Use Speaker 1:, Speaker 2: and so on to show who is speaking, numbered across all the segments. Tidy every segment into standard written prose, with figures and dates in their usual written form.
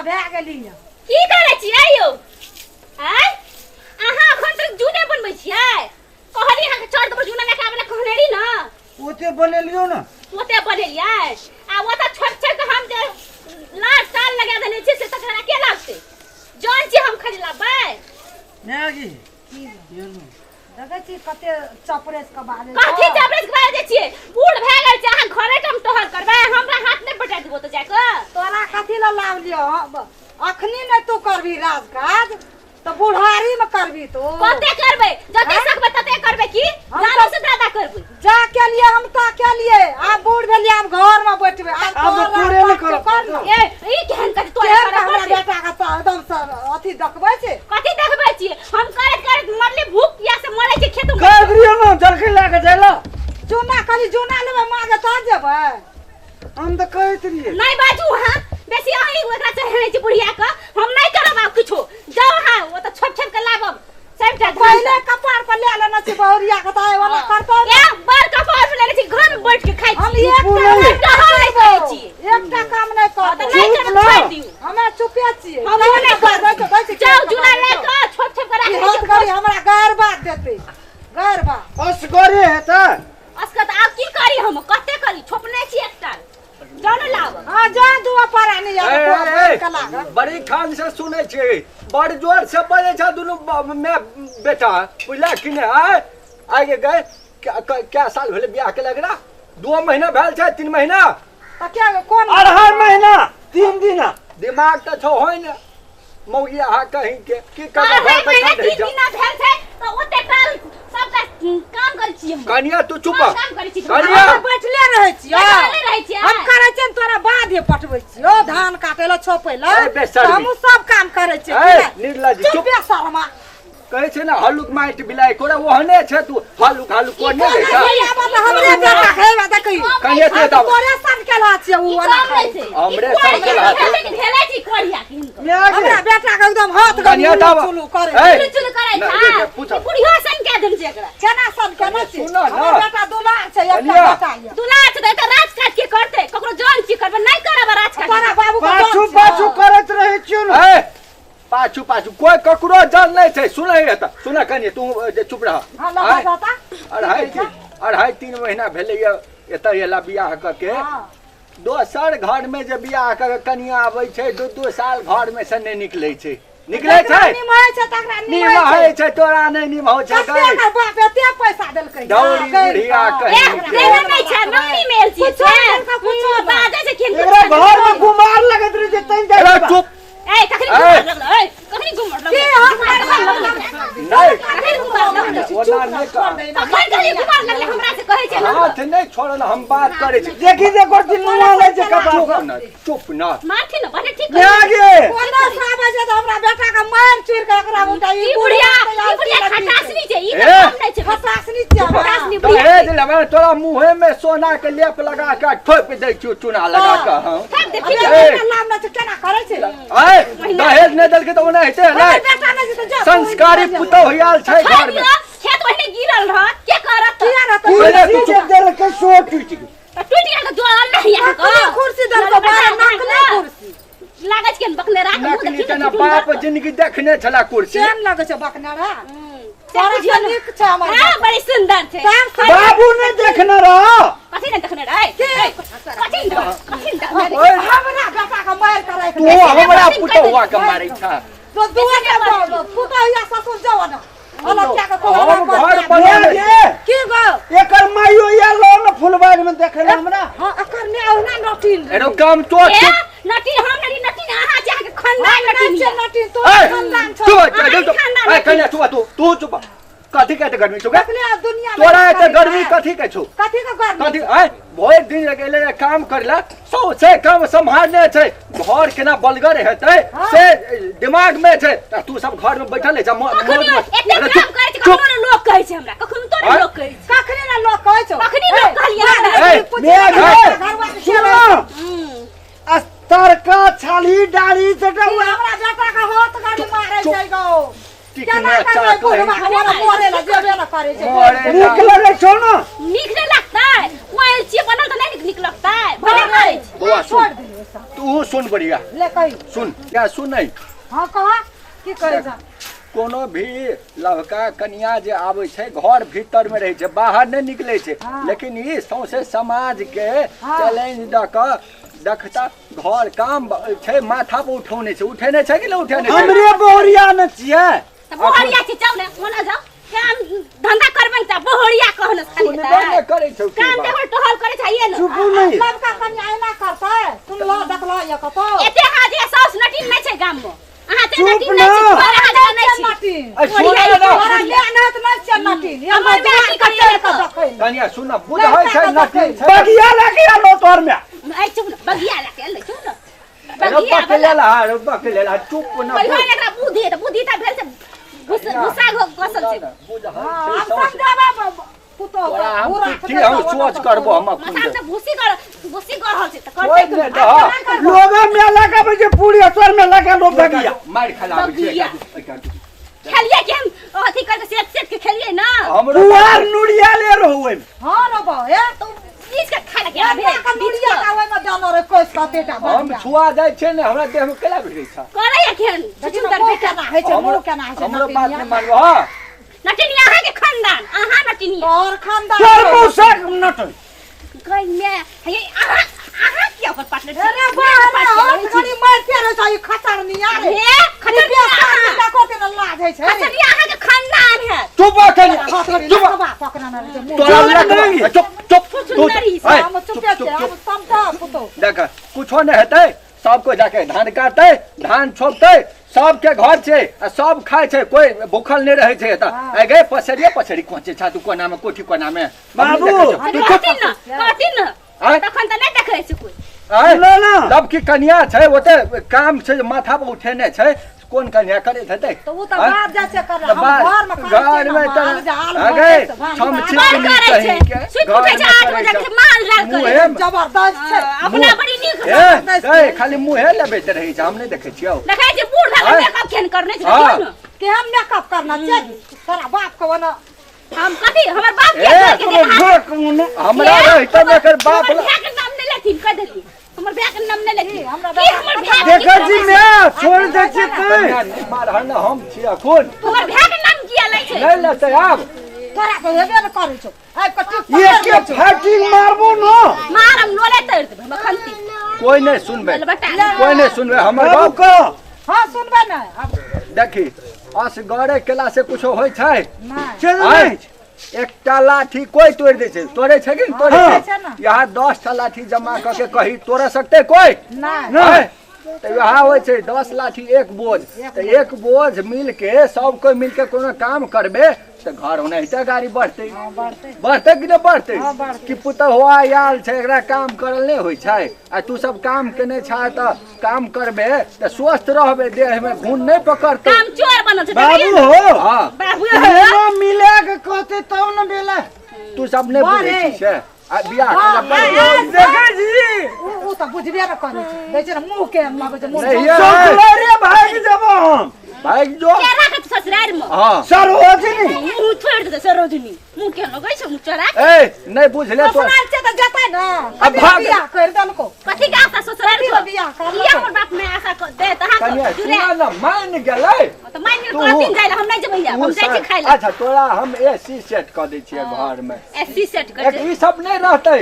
Speaker 1: भए गेली हँ।
Speaker 2: की करै छियै यौ आँय अहाँ एखन तक जूने बनबै छियै कहली अहाँके चढ़ देबै जूना लए कऽ आबै लए कहने रही ने
Speaker 3: ओते बनेलियो ने
Speaker 2: ओते बनेलियै आ ओतऽ छोपि छोपि कऽ हम जे लाल ताल लगा देने छियै से तकरा के लागतै जौन छी हम खाली लाबबै
Speaker 3: मैगी
Speaker 1: की देखै छी कते चपरेस के बाजै
Speaker 2: कथी चपरेस के बाजै छियै बूढ़ भए गेल छै अहाँ घरे टाम टहल करबै हमरा हाथ नहि बटा देबो तऽ जाकऽ
Speaker 1: तोरा कथी लए लावलियो अखनी नहि तू करबी राज काज तऽ बुढ़ारी में करबी तू
Speaker 2: कते करबै जते सकबै तते करबै की
Speaker 1: हम
Speaker 2: जानो से ज्यादा करबै
Speaker 1: जा के लिए हम ता के लिए आब बूढ़ भेलियै आब घर में बैठबै आब
Speaker 3: आब
Speaker 1: तोहर
Speaker 3: तोरे
Speaker 1: राज
Speaker 3: ने
Speaker 1: काज
Speaker 3: करब।
Speaker 1: कर ने।
Speaker 2: ए ई केहन कथी तोरे
Speaker 1: केहन
Speaker 2: करऽ
Speaker 1: हमरा
Speaker 2: पड़तै?
Speaker 1: बेटा के तऽ एकदम से अथी देखबै छै
Speaker 2: कथी देखबै छियै हम करैत करैत मरली भूख प्यास से मरै छै खेत में
Speaker 3: कर दियो ने जलखै लए के जाय ला
Speaker 1: चूना खाली चूना लेबै माँ के तऽ जेबै
Speaker 3: हम तऽ कहैत रहियै
Speaker 2: नहीं बाजू अहाँ बेसी अहीं ओकरा चढ़ेने छी बुढ़िया के हम नहीं करब आब किछो जाउ अहाँ ओ तऽ छोप छोप के लाबब सबटा धान
Speaker 1: पहिले कपार पर ले लेने छी बहुरिया के तऽ वाला करतौ
Speaker 2: ए बड़ कपार पर लेने छी घर में बैठ के खाइ
Speaker 1: हम
Speaker 2: छी
Speaker 1: एकटा
Speaker 3: नहीं।
Speaker 2: टहल नहि करै छी
Speaker 1: एकटा काम नहि
Speaker 2: तऽ
Speaker 1: करबो
Speaker 2: नहीं
Speaker 3: चुप
Speaker 2: करब
Speaker 3: ना।
Speaker 2: छोड़ि दियौ
Speaker 1: हमे चुपे छियै
Speaker 2: हम नहि
Speaker 1: दै छै, दै छै,
Speaker 2: जाउ जुना ले के छोप छोप के
Speaker 1: ई
Speaker 2: राखि
Speaker 1: हाथ घड़ी हमरा गैर बात देतै गैर बात
Speaker 3: असगरे हेतै
Speaker 2: असगर तऽ आब की करी हम कते करी छोपने छी एकटा जाउ ने लाब
Speaker 1: हाँ जा दुआ परानी
Speaker 4: ए,
Speaker 1: यार
Speaker 4: ए, ए,
Speaker 1: के लागल
Speaker 4: बड़ी खान से सुनै छियै बड़ जोर से बजै छै दुनू माय बेटा बुझला कि नहि आय आगे गए क्या साल भेलै बियाह के लगरा 2 महीना भेल छै 3 महीना
Speaker 1: तऽ क्या कोन
Speaker 3: 2.5 महीना 3 दिना
Speaker 4: दिमाग तऽ छौ होइ ने मौगी अहाँ कहीं के की करबै
Speaker 2: अढ़ाई
Speaker 4: घर
Speaker 2: महीना
Speaker 4: बैठल रहि
Speaker 2: तीन
Speaker 4: जा
Speaker 2: दिना भेल छै तऽ ओते काल सबटा काम करै छियै हम
Speaker 4: कनिया तू चुप
Speaker 2: हम काम करै छी
Speaker 4: कनिया
Speaker 1: हम बैठले रहै छियै
Speaker 2: बैठले रहै छियै।
Speaker 1: हम करै छियै ने तोरा बाधे पटबै छियौ धान काटै लए छोपै लए
Speaker 4: ए, बेशर्मी।
Speaker 1: हमहूँ सब काम करै छियै
Speaker 4: ए,
Speaker 1: कि नहि?
Speaker 4: निर्लज्ज,
Speaker 1: चुप
Speaker 4: चुप।
Speaker 1: बेशर्मा
Speaker 4: कहै छै ने हल्लुक माटि बिलाइ कोरा ओहने छै तू हल्लुक हल्लुक कोने दै छै
Speaker 1: आब तऽ हमरे बेटा खेबा देखी
Speaker 4: कनिया तू एतऽ आब।
Speaker 1: तोरे सन केला छियै उ
Speaker 2: ई
Speaker 1: ओना
Speaker 2: काम
Speaker 1: खाइ
Speaker 2: नहि छै
Speaker 4: हमरे
Speaker 2: ई
Speaker 4: सब
Speaker 2: कोरिया
Speaker 4: केलहा छै।
Speaker 2: भेलै भेलै छै कोरिया के हिनकर
Speaker 1: हमरा बेटा के एकदम हाथ
Speaker 4: कनिया
Speaker 1: गनी
Speaker 4: तऽ आब।
Speaker 1: चुलू करे
Speaker 4: ए,
Speaker 2: चुलू चुलू करै
Speaker 4: नहि,
Speaker 2: छै
Speaker 4: जे- जे, पूछऽ।
Speaker 2: ई बुढ़ियो सन कए देल छै एकरा
Speaker 1: केना सन केना छै
Speaker 4: सुनऽ ने।
Speaker 1: हमर बेटा दुलार छै एकटा
Speaker 4: कनिया।
Speaker 1: बेटा यऽ
Speaker 2: दुलार छै तऽ एतऽ राज काज के करतै ककरो जन छी करबै नहि करब राज काज
Speaker 1: तोरा बाबू के
Speaker 3: पाछू
Speaker 1: जन छै।
Speaker 3: पाछू करैत रहै छियौ ने
Speaker 4: ए पाछू पाछू कोई ककरो जन नहीं छै सुनै एतऽ सुन कनि तू जे चुप रह
Speaker 1: हाँ, लगा
Speaker 4: आँय?
Speaker 1: जाता।
Speaker 4: अढ़ाई 3 महीना भेलैया एतऽ एला बियाह कऽ के
Speaker 1: हाँ।
Speaker 4: दोसर घर में जे बियाह कऽ के कनिया आबै छै 2 2 साल घर में से नहि निकलै छै निकलै छै
Speaker 1: जकरा निमहै छै तकरा निमहै
Speaker 4: निमहै छै तोरा नहि निमहै छै
Speaker 1: कते एकर बाप एते पैसा देलकै
Speaker 4: दौड़ी बुढ़िया कहीं
Speaker 2: ए देने नहि छै मम्मी मेल छी
Speaker 1: कुछो नहि देलकै, कुछो नहि।
Speaker 2: बाजै छै कि
Speaker 3: एकरा घर में गुमार लगैत रहै छै तैं
Speaker 4: ए,
Speaker 3: जाइ
Speaker 4: चुप
Speaker 2: ए कखनी
Speaker 4: ए।
Speaker 2: घुमर लगलो ए कखनी घुमर लगलो
Speaker 1: की हम
Speaker 4: नहि
Speaker 2: कखनी घुमर लगलो
Speaker 4: ओना नहि कर
Speaker 2: कखन कखनी घुमर लगले हमरा से कहै छै लगलो
Speaker 4: हाथ नहि छोड़ल हम बात करै छी
Speaker 3: देखी देखो दिनुआ लै छै कपार
Speaker 4: चुप
Speaker 3: पर
Speaker 4: न चुप न
Speaker 2: मारथि न भने ठीक
Speaker 3: न्या गे
Speaker 1: कोनो साबे जे हमरा बेटा के मार चुर के एकरा उठा
Speaker 2: ई बुढ़िया ई बुढ़िया खटासनी छै ई
Speaker 4: ए।
Speaker 2: काम नहि छै
Speaker 1: खटासनी छै हमरा।
Speaker 2: खटासनी बुढ़िया
Speaker 4: दहेज लेबै तोरा मुँहे में सोना के लेप लगा के ठोप दै छियौ चूना लगा के हम
Speaker 2: ठोप दे
Speaker 1: अबे
Speaker 2: ठीक
Speaker 4: ए।
Speaker 1: बेटा लाम ना छै केना करै छै
Speaker 4: आय दहेज नहि देलकै तऽ ओना हेतै
Speaker 1: हमर
Speaker 4: नहि
Speaker 1: बेटा नहि छै तऽ जा
Speaker 4: संस्कारी पुतोह आयल छै घर में
Speaker 2: खेत ओहिने गिरल रहत के करत
Speaker 1: किया रहत
Speaker 4: पहिले तू
Speaker 3: कुर्सी जे
Speaker 4: चुप
Speaker 3: देलकै सो टूटि गेल
Speaker 2: तऽ टूटि गेल तऽ जोड़ल नहि
Speaker 1: नकली कुर्सी देलको बड़ा नकली कुर्सी
Speaker 2: लागै छै बकने राख मुँह
Speaker 4: नकली
Speaker 2: देखी
Speaker 4: तेना बाप जिंदगी देखने छला कुर्सी
Speaker 1: केहन लगै छै बकनेरा
Speaker 2: तोरा
Speaker 1: तोरा से नीक छै हमर
Speaker 2: हां बड़ी सुंदर छै
Speaker 1: तब
Speaker 3: बाबू नहि देखने रह
Speaker 2: कथी ने देखने रहै कथी ने कथी ने देखने रहै
Speaker 4: ओए,
Speaker 1: हमरा बेटा के मार के राखि
Speaker 4: तू
Speaker 1: दे।
Speaker 4: हमरा पुतोहुआ के मारै छ
Speaker 1: तो दुआ के पुतोह या ससुर जाओ ना अलग क्या के
Speaker 4: हम घर
Speaker 3: न्या
Speaker 4: बनल
Speaker 3: गे
Speaker 1: की गो
Speaker 3: एकर माइयो या लो न फुलबाग में देखे ला हमरा
Speaker 1: हां एकर में ओना नटीन
Speaker 4: एरो काम तो
Speaker 2: ए
Speaker 4: चुप
Speaker 2: नटी हम नटी नटी अहाँ चाह के खानदान
Speaker 1: हम
Speaker 2: नटी
Speaker 1: नहि छियै नटीन तो
Speaker 4: ए,
Speaker 1: खानदान छौ
Speaker 4: चुप
Speaker 2: अहाँ
Speaker 4: चल
Speaker 2: खानदान
Speaker 4: ए कन्या चुप तू तू चुप कथी के एते गर्मी छौ गे?
Speaker 1: देखले आब दुनिया में
Speaker 4: तोरा एते
Speaker 1: करै
Speaker 4: गर्मी
Speaker 1: छै।
Speaker 4: कथी के छौ
Speaker 1: कथी के गर्मी
Speaker 4: कथी आय भरि दिन गेलै काम करला सौ से काम सम्हारने छै घर केना बलगर हेतै
Speaker 1: हाँ।
Speaker 4: से दिमाग में छै आ तू सब घर में बैठल है
Speaker 2: कखनो एते काम करै छै कखनो ने लोक कहै छै हमरा कखनो तो ने
Speaker 4: आँय?
Speaker 2: लोक कहै छै
Speaker 1: कखनी ने लोक कहै छौ
Speaker 2: कखनी लोक कहलियै हमरा
Speaker 4: ए,
Speaker 3: न्या गे
Speaker 1: घरवा के
Speaker 3: सुनो अस्तर का छाली डाली से
Speaker 1: हमरा बेटा के हाथ गाड़ी मारै
Speaker 4: चुप।
Speaker 1: छै गो
Speaker 4: टिकना
Speaker 1: केना करबै
Speaker 4: चाक
Speaker 1: बुढ़वा हमरा मरे ला जेबे न करै छै
Speaker 4: मरे
Speaker 3: नीक लगै छौ ने
Speaker 2: नीक नहि लगतै कोयल छियै बनल तऽ नहि नीक लगतै भले करै छै
Speaker 4: बौआ
Speaker 1: छोड़
Speaker 4: सुन
Speaker 1: दियौ सब
Speaker 4: तू सुन बढ़िया।
Speaker 1: ले कही।
Speaker 4: सुन क्या सुन नहीं।
Speaker 1: हाँ कहा की कहै छ?
Speaker 4: कोनो भी लवका कनिया जे आबै छै घर भीतर में रहै छै, बाहर नहि निकलै छै।
Speaker 1: हाँ।
Speaker 4: लेकिन ई सौंसे समाज के
Speaker 1: हाँ।
Speaker 4: चैलेंज दऽ कऽ देखता घर काम छै, माथा पर उठौने छै, उठेने छै कि नहि उठेने छै?
Speaker 3: हमरे बहुरिया ने छियै।
Speaker 2: तऽ बोहरिया छी, जाउ ने ओना जाउ, काम धंधा करबै तऽ बोहरिया कहने खाली।
Speaker 4: सुनबे नहि करै छौ की
Speaker 2: काम
Speaker 4: बात।
Speaker 2: देखो टहल करै छै ने।
Speaker 3: चुपू नहि।
Speaker 1: लवका कनिया एना करतै? सुनलो देखलो ये कतौ?
Speaker 2: एते अहाँ जे साउस नटीन नहि छै गाम में, अहाँ ते
Speaker 3: चुप
Speaker 2: नटीन नहि छी,
Speaker 3: ना।
Speaker 2: घर अहाँ जकाँ नहि छी।
Speaker 1: नटीन।
Speaker 4: ऐ, सुन ने।
Speaker 1: तोरा मेहनत नहि छै नटीन। ये
Speaker 2: हमर
Speaker 1: मजदूर
Speaker 2: बेटी
Speaker 1: के
Speaker 2: करियै
Speaker 1: चलि कऽ
Speaker 2: तऽ।
Speaker 1: देखै लए।
Speaker 4: कनिया सुन ने, बुझै छै नटीन छै।
Speaker 3: बगिया लगे आलो तोर में।
Speaker 2: ऐ चुप ने, बगिया लए के एलै, चुप ने।
Speaker 4: अरे
Speaker 2: बगिया
Speaker 4: बक लेला, अरे बक लेला, चुप न।
Speaker 2: कहियो ने एकरा बुद्धि हेतै, बुद्धि तऽ भेल छै गुस्सा घसल छै।
Speaker 4: बुझै
Speaker 1: हाँ,
Speaker 4: छै
Speaker 1: हम
Speaker 4: सौंसे।
Speaker 1: समझाबै पुतोह
Speaker 4: तोरा हम
Speaker 1: बुढ़ा
Speaker 4: ठीक हम सोच करबो हम अखन।
Speaker 2: माथा से भूसी कर भूसी कर रहल छै तऽ
Speaker 4: कोइ
Speaker 2: करतै।
Speaker 4: नहि दह।
Speaker 3: लोगा में लगाबै छै पूरी तोर में लगा लो बगिया।
Speaker 4: मारि खलाबै छै।
Speaker 2: बगिया। खेलियै कि हम अथी करके सेट सेट के खेलियै ना।
Speaker 4: हमरो
Speaker 3: पुआर नुड़िया ले रहू ओहिमे।
Speaker 1: हाँ रे बा, हे
Speaker 2: तऽ बीच के खाय लगे
Speaker 1: एना के नुड़िया का ओहिमे दाना रे कोस कते टा
Speaker 4: हम
Speaker 1: बगिया।
Speaker 4: छुआ जाइ छै ने, हमरा देह में केला भेटै छै।
Speaker 2: करैया केहन
Speaker 1: देखी ने
Speaker 2: छुछुन्दर
Speaker 1: मुँह
Speaker 2: बेटा।
Speaker 1: केना होइ छै, मुँह केना होइ छै।
Speaker 4: हमरो बात
Speaker 1: नटिनिया।
Speaker 4: नहि मानबो हँ।
Speaker 2: नटिनिया अहाँके खानदान, अहाँ नटिनिया।
Speaker 1: तोहर खानदान।
Speaker 3: तोर मुँह से नटै।
Speaker 2: गई मैं हे, अहाँ अहाँ किया ओकर पार्टनर छी?
Speaker 1: अरे बा रे, हाथ घड़ी मारिते रहै छै ई खचरनिया रे।
Speaker 2: हे खचरनिया, अहाँ
Speaker 1: देखो तेना लाज होइ छै।
Speaker 2: खचरनिया अहाँके खानदान है।
Speaker 4: चुप कनिया,
Speaker 1: हाथ घड़ी
Speaker 4: चुप।
Speaker 1: लकवा पकड़ने रहै छै मुँह।
Speaker 4: तोरा
Speaker 3: चुप
Speaker 4: लकवा
Speaker 3: नहीं।
Speaker 4: चुप चुप तू।
Speaker 2: सुंदरी
Speaker 4: ऐ,
Speaker 1: हम
Speaker 4: चुप
Speaker 1: चुपे
Speaker 4: चुप
Speaker 1: छियै, हम
Speaker 4: चुप।
Speaker 1: समझा पुतोह।
Speaker 4: देख कुछो नहि हेतै, सब कोइ जाके धान काटतै, धान छोपतै, सबके घर छै आ सब खाइ छै, कोइ भूखल नहि रहै छै एतऽ।
Speaker 1: हाँ।
Speaker 4: आइ गे पसरिये पसरी कोचे छा तू कोना में, कोठी कोना में।
Speaker 3: बाबू।
Speaker 4: तू चुप।
Speaker 2: कहथिन ने, कहथिन ने।
Speaker 4: आँय?
Speaker 2: तखन तऽ नहि देखै छै कोइ।
Speaker 4: आँय?
Speaker 3: ना ना।
Speaker 4: तब की कनिया छै, ओते काम छै जे माथा पर उठेने छै, कोन कनिया करैत हेतै?
Speaker 1: तऽ ओ तऽ
Speaker 4: आँय?
Speaker 1: बाप जाइ छै करऽ,
Speaker 4: तऽ
Speaker 1: हम
Speaker 4: बात-
Speaker 1: घरमे करै छियै
Speaker 4: घरमे
Speaker 1: ने,
Speaker 4: तऽ
Speaker 1: माल जाल
Speaker 4: आगे
Speaker 1: भरै छै, भान
Speaker 4: छम
Speaker 1: भात।
Speaker 4: छिप
Speaker 2: बड़ करै
Speaker 4: कहीं
Speaker 2: छै
Speaker 4: के,
Speaker 2: सुति उठै छै
Speaker 4: घरमे
Speaker 2: 8
Speaker 4: करै
Speaker 2: बजे
Speaker 4: छै।
Speaker 2: के माल जाल करै
Speaker 4: मुँहे
Speaker 2: छै।
Speaker 1: जबरदस्त छै।
Speaker 2: हाँ, अपना बड़ी नीक।
Speaker 4: ए गै, खाली मुँहे लबैत रहै छै, हम नहि देखै छियौ।
Speaker 2: देखै छै बूढ़ भए
Speaker 4: आँय?
Speaker 2: मेकअप केहन करने छै।
Speaker 4: हाँ।
Speaker 2: देखियौ ने।
Speaker 1: केहन मेकअप करना छै तोरा बाप के ओना।
Speaker 2: हम कथी, हमर बाप के
Speaker 4: ए,
Speaker 2: घर के
Speaker 3: तोर
Speaker 2: देखा।
Speaker 3: झोक मुँह।
Speaker 4: हमरा रहिते ने एकर बाप
Speaker 2: हमर भाय के नाम नहि लेथिन, कह देलियै, हमर भाय के नाम नहि लेथिन।
Speaker 1: की, हमरा
Speaker 2: की हमर भाय के
Speaker 3: देखै छी मैं छोड़ दै छी तू।
Speaker 4: कनिया नहि मारह ने, हम छी अखन।
Speaker 2: हमर भाय के नाम किया लै छै?
Speaker 4: नहि लेतै आब।
Speaker 1: तोरा तऽ हेबे ने करै छौ, आबि कऽ टिप
Speaker 3: एक
Speaker 1: पकड़ि
Speaker 3: के
Speaker 1: लै छौ।
Speaker 3: फाइटिंग मारबो न।
Speaker 2: मार हम लोले तोड़ि देबै हम अखन।
Speaker 4: कोइ नहि सुनबै,
Speaker 2: बटा
Speaker 4: कोइ नहि सुनबै हमर
Speaker 3: बाबू
Speaker 4: बाप।
Speaker 3: कह।
Speaker 1: हाँ सुनबै ने आब।
Speaker 4: देखी, असगरे केला से कुछो होइ छै?
Speaker 1: नहि।
Speaker 3: चल।
Speaker 4: आँय?
Speaker 3: नहि।
Speaker 4: एकटा लाठी कोइ तोड़ि दै छै, तोड़ै छै कि नहि तोड़ै
Speaker 3: हाँ।
Speaker 4: छै? यहाँ 10 टा लाठी जमा कऽ के कही तोड़ सकतै कोइ?
Speaker 1: नहि।
Speaker 4: आँय? तऽ वएह होइ छै 10 लाठी एक बोझ, तऽ एक बोझ मिल के सब कोइ मिल के कोनो काम करबे तऽ घर ओनाहिते गाड़ी बढ़तै।
Speaker 1: हाँ, बढ़तै।
Speaker 4: बढ़तै कि नहि बढ़तै?
Speaker 1: हाँ, बढ़तै।
Speaker 4: कि पुतहुआ आयल छै, एकरा काम करल नहि होइ छै? आ तू सब काम केने छै तऽ काम करबे तऽ स्वस्थ रहबे, देह में घुन नहि पकड़तै।
Speaker 2: काम चोर बनल छै।
Speaker 3: बाबू हो।
Speaker 4: हाँ।
Speaker 2: बाबू।
Speaker 3: एना मिला के कहते तब न बेला।
Speaker 4: तू सब नहि बुझै
Speaker 1: बड़े।
Speaker 4: छी से आ बियाह केला पर।
Speaker 3: देखै छी।
Speaker 1: उ तऽ बुझबे ने करै छै, दै छै ने मुँह के लगै छै मुँह।
Speaker 4: नहीं ये।
Speaker 3: ससुरारे भागि जेबो हम।
Speaker 4: भागि जो।
Speaker 2: के राखत ससुरारि में?
Speaker 4: हाँ।
Speaker 3: सरोजनी।
Speaker 2: मुँह छोड़ि देतै सरोजनी, मुँह के लगै छै मुँह चोरा।
Speaker 4: ए नहि बुझले तो।
Speaker 1: ससुराल छै तऽ जेतै ने।
Speaker 4: अब भाग।
Speaker 1: बियाह करि देलको।
Speaker 2: कथी के आशा ससुरारि
Speaker 1: कथी के बियाह करलको?
Speaker 2: किया हमर बाप में आशा क दे तऽ
Speaker 4: कनिया
Speaker 2: अहाँ जुड़े।
Speaker 4: सुना ने, मान गेलै।
Speaker 2: तऽ मान गेल।
Speaker 4: तू-
Speaker 2: कहथिन जाइ लए, हम नहि जेबै, हम
Speaker 4: तू
Speaker 2: जाइ छी खाइ लए।
Speaker 4: अच्छा, तोरा हम एसी सेट कऽ दै छियै घर में।
Speaker 2: एसी सेट कर।
Speaker 4: एक ई सब नहि रहतै,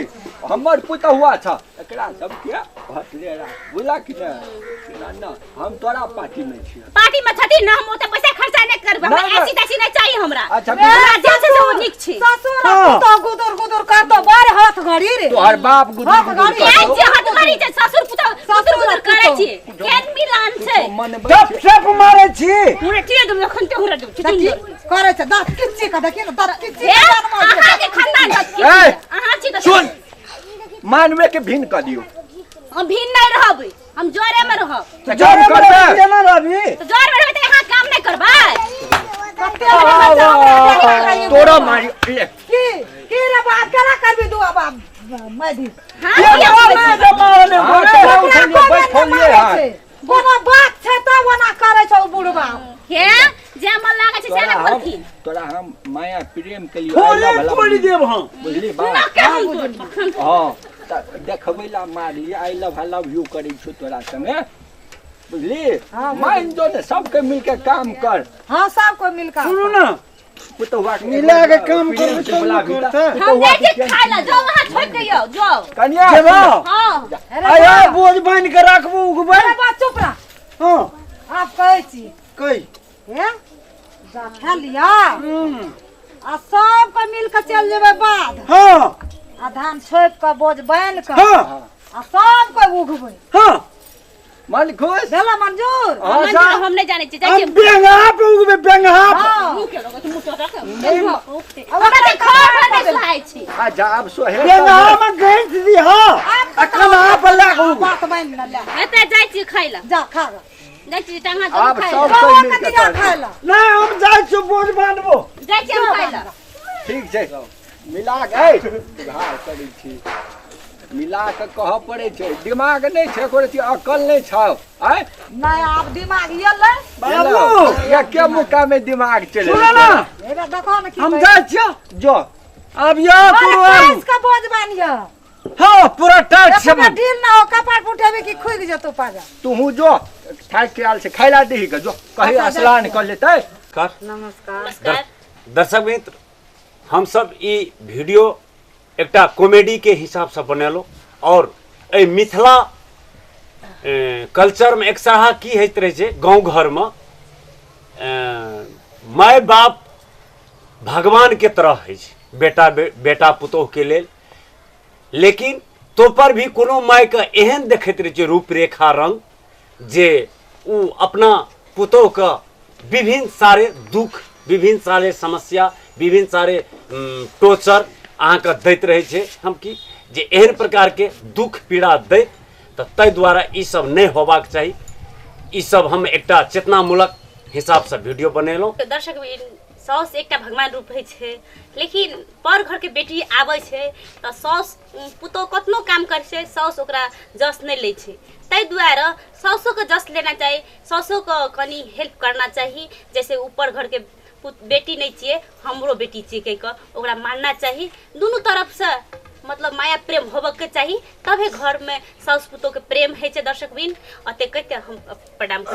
Speaker 4: हमर पुतहुआ छ, एकरा सबके हटले राख, बुझला कि नहि? ना ना, हम तोरा पार्टी में छियै।
Speaker 2: पार्टी में छथिन ने, हम ओते पैसा खर्चा नहि करबै, हमरा
Speaker 4: नहि, नहि।
Speaker 2: एसी तैसी नहि चाही हमरा।
Speaker 4: अच्छा।
Speaker 2: हमरा जे छै से ओ नीक छै।
Speaker 1: ससुर आ
Speaker 3: हाँ।
Speaker 1: पुतोह गुदुर गुदुर करतो, बड़ हाथ घड़ी रे।
Speaker 4: तोहर बाप गुदुर
Speaker 1: हाँ,
Speaker 4: गुदुर
Speaker 1: गाड़ी।
Speaker 2: केहन
Speaker 4: करतौ।
Speaker 2: छै हथगड़ी छै, ससुर पुतोह गुदुर गुदुर करै छै, केहन मिलान छै।
Speaker 4: मनबै
Speaker 3: टप
Speaker 4: छै।
Speaker 3: टप मारै छी।
Speaker 2: हुरे टिए देबै अखन ते, हुरे देबै
Speaker 1: देखी
Speaker 2: चुचुंदर।
Speaker 1: करै छै दाँत किच्ची के, देखी ने दाँत किच्ची
Speaker 2: हे
Speaker 1: के जानवर छै।
Speaker 2: अहाँके खानदान दत की
Speaker 4: ए,
Speaker 2: अहाँ छी तऽ
Speaker 4: सुन, मानवे के भिन्न कऽ दियौ।
Speaker 2: हम भिन्न नहि रहबै, हम जरे में रहब।
Speaker 4: तऽ काम
Speaker 3: जरे
Speaker 4: करबै।
Speaker 3: केना रहबी?
Speaker 2: तऽ जर में रहबै तऽ अहाँ काम नहि करबै।
Speaker 1: कते बच्चा हमरा देखा रही।
Speaker 4: तोरा मारी ले।
Speaker 1: की की रे बाप, केना करबी दुआ बाप मैदी?
Speaker 2: हाँ,
Speaker 3: के
Speaker 2: किया
Speaker 3: मारे
Speaker 2: बोलै छी?
Speaker 3: जे मारने
Speaker 4: हाँ,
Speaker 3: बोले?
Speaker 4: तऽ
Speaker 1: ओकरा
Speaker 4: उठलियै,
Speaker 1: कोइ
Speaker 4: बैठलियै,
Speaker 1: नहि
Speaker 4: हाँ।
Speaker 1: मारै छै। कोनो बात छै तब ओना करै छै ओ बुढ़बा।
Speaker 2: हे जे मन लागै छै से
Speaker 4: तोरा
Speaker 2: ने
Speaker 4: हम
Speaker 2: बोलथिन।
Speaker 4: तोरा हम माया प्रेम के लिए
Speaker 3: थोड़े
Speaker 4: आइला भला
Speaker 3: तोड़ि देब हम।
Speaker 4: बुझली बात?
Speaker 2: ना के हम तोड़ब, हम
Speaker 4: हाँ। तऽ देखबै ला मारली I love I love you करै छौ तोरा संगे बुझली।
Speaker 1: हाँ,
Speaker 4: मान जो ने सबके मिलके काम कर।
Speaker 1: हाँ सब कोई मिलकर
Speaker 3: सुनू ना
Speaker 4: पुतहुआ के
Speaker 3: मिला के काम करबै तब ने करतै।
Speaker 2: हम जाइ छी खाय ला, जाउ अहाँ छोड़ि के यौ जाउ।
Speaker 4: कनिया
Speaker 3: जेबो?
Speaker 2: हँ।
Speaker 1: अरे
Speaker 3: आया
Speaker 1: बा,
Speaker 3: बोझ बान्हि के राखबो उगबै।
Speaker 1: अरे बा चुप रह।
Speaker 3: हाँ
Speaker 1: आप कहै छी
Speaker 3: कहि
Speaker 1: हे जा खा लिया आ सबके मिल के चल जेबै बाध।
Speaker 3: हाँ
Speaker 1: आ धान छोपि के बोझ बान्हि के
Speaker 3: हाँ
Speaker 1: आ सबके उगबै।
Speaker 3: हाँ
Speaker 4: मन खुश
Speaker 1: भेला मंजूर?
Speaker 4: हाँ,
Speaker 2: मंजूर
Speaker 4: जा।
Speaker 2: हम नहि जानै छी, जाइ
Speaker 3: हम
Speaker 2: छी।
Speaker 3: बेंगहा पे उगबै बेंगहा पे।
Speaker 1: हाँ
Speaker 2: मुँह के लगै छै, मुँह टोटा के।
Speaker 1: अब
Speaker 2: हमरा तऽ घर भर नहि सुहाइ छी।
Speaker 4: अच्छा आब सोहे
Speaker 3: बेंगहा में गैंच दी हाँ आ कन्हा पर लए के उगबै।
Speaker 1: बात बान्हि ने ले।
Speaker 2: एतऽ जाइ छी खाय ला।
Speaker 1: जा खा ग।
Speaker 2: जाइ छी टांगा दू
Speaker 4: आब
Speaker 2: खाय
Speaker 4: सब
Speaker 2: ला।
Speaker 4: कोइ
Speaker 1: बौआ
Speaker 4: मिलके
Speaker 1: के दिया
Speaker 4: कर।
Speaker 1: खाय ला।
Speaker 3: नहीं हम जाइ छियौ बोझ बान्हबो।
Speaker 2: जाइ छी हम खाय ला।
Speaker 4: ठीक छै मिला के ए सुधार करै छी मिला के कहऽ पड़ै छै दिमाग नहि छै एको रत्ती अकल नहि छौ आँय।
Speaker 1: नहि आब दिमाग एलै।
Speaker 3: बाबू
Speaker 4: एके मुक्का में दिमाग चले
Speaker 3: सुनो ना
Speaker 1: एबे देखो ने की
Speaker 3: हम
Speaker 1: कहै
Speaker 3: जाइ छियौ।
Speaker 4: जो
Speaker 3: आब यौ
Speaker 1: अरे
Speaker 3: कुरवारू
Speaker 1: कैस के बोझ बान्हिय।
Speaker 3: हाँ पूरा टाइट छै।
Speaker 1: देखो ढील ना हो कपार फुटेबे कि खुगि जेतौ पाजा।
Speaker 4: तुहू जो थाकि के आयल छै खाय ला दही के जो कही
Speaker 1: अच्छा,
Speaker 4: स्नान कर लेतै।
Speaker 5: कर
Speaker 1: नमस्कार।
Speaker 2: नमस्कार
Speaker 5: दर्शक मित्र, हम सब ई वीडियो एकटा कॉमेडी के हिसाब से बनेलो और एहि मिथिला कल्चर में एकसरहा की होइत रहे छै गाँव घर में माय बाप भगवान के तरह होइ छै बेटा बेटा पुतोह के लेल, लेकिन तो पर भी कोनो माय के एहन देखैत रहै छै रूपरेखा रंग जे उ अपना पुतोह के विभिन्न सारे दुख विभिन्न सारे समस्या विभिन्न सारे टॉर्चर अहाँके दैत रहै छै। हम की जे एहन प्रकारके दुख पीड़ा दैत तऽ ताहि दुआरे ई सब नहि होबाक चाही। ई सब हम एकटा चेतनामूलक हिसाबसँ वीडियो बनेलहुँ।
Speaker 2: दर्शक साउस एकटा भगवान रूप होइ छै, लेकिन पर घरके बेटी आबै छै तऽ साउस पुतोह कतनो काम करै छै साउस ओकरा जस नहि लै छै। ताहि दुआरे साउसोके जस लेना चाही, साउसोके कनि हेल्प करना चाही। जैसे ऊपर घरके बेटी नहि छियै हमरो बेटी छियै कहि कऽ ओकरा मानना चाही। दुनू तरफसँ मतलब माया प्रेम होबऽके चाही तबे घरमे साउस पुतोहके प्रेम होइ छै। दर्शकबिन अते कहिते हम प्रणाम।